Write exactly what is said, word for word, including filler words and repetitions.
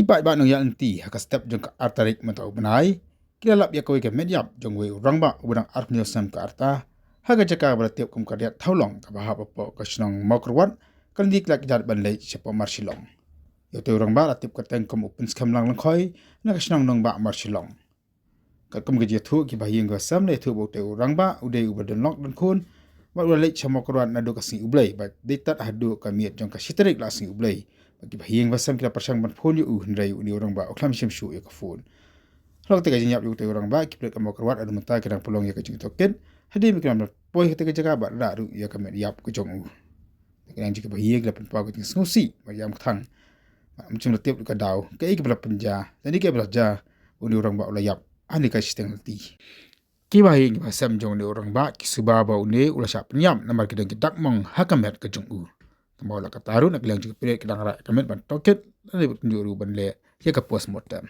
Ki paidbah nongïaid lynti ha ka step jong ka ar tarik mynta u bnai ki la lap ïa kawei ka met ïap jong uwei u rangbah uba dang arphew snem ka rta ha ka jaka ba la tip kum ka Riat Thawlong kaba hap hapoh ka shnong Mawkyrwat, ka lynti ki la kjat ban leit shapoh Marshillong. Ïa utei u rangbah la tip kyrteng kum u Pynskhem Langlyngkhoi na ka shnong Nongbah Marshillong. Katkum ka jingïathuh kiba ha ïing ki ba sem la ïathuh ba utei u rangbah u dei uba don lok don khun bad u la leit sha Mawkyrwat naduh ka sngi U Blei bad dei tad haduh ka miet jong ka shi tarik la sngi U Blei. Bad kiba ha ïing ki ba sem ki la pyrshang ban phone ïa u hynrei une u rangbah u khlem shim shuh ïa ka phone. Halor katei ka jingïap jong utei u rangbah, ki pulit ka Mawkyrwat haduh mynta ki dang pynlong ïa ka jingtohkit hadien ba ki la poi ha katei ka jaka bad rah ruh ïa ka met ïap ka jong u. Te ki nang jong kiba ha ïing ki la pynpaw ka jingsngewsih bad ïam kthang. Bad ym shym la tip ruh ka daw kaei kaba la pynjia lane kaei ba la jia ba une u rangbah u la ïap ha kane ka shiteng lynti. Kiba ha ïing kiba ha sem jong une u rangbah ki suba ba une u la shah pynïap namar ki don ki dak mong ha ka met ka jong u. Tangba la katta ruh na ka liang jong ki pulit ki dang rah ïa ka met ban tohkit lane bad kumjuh ruh ban leh ïa ka postmortem.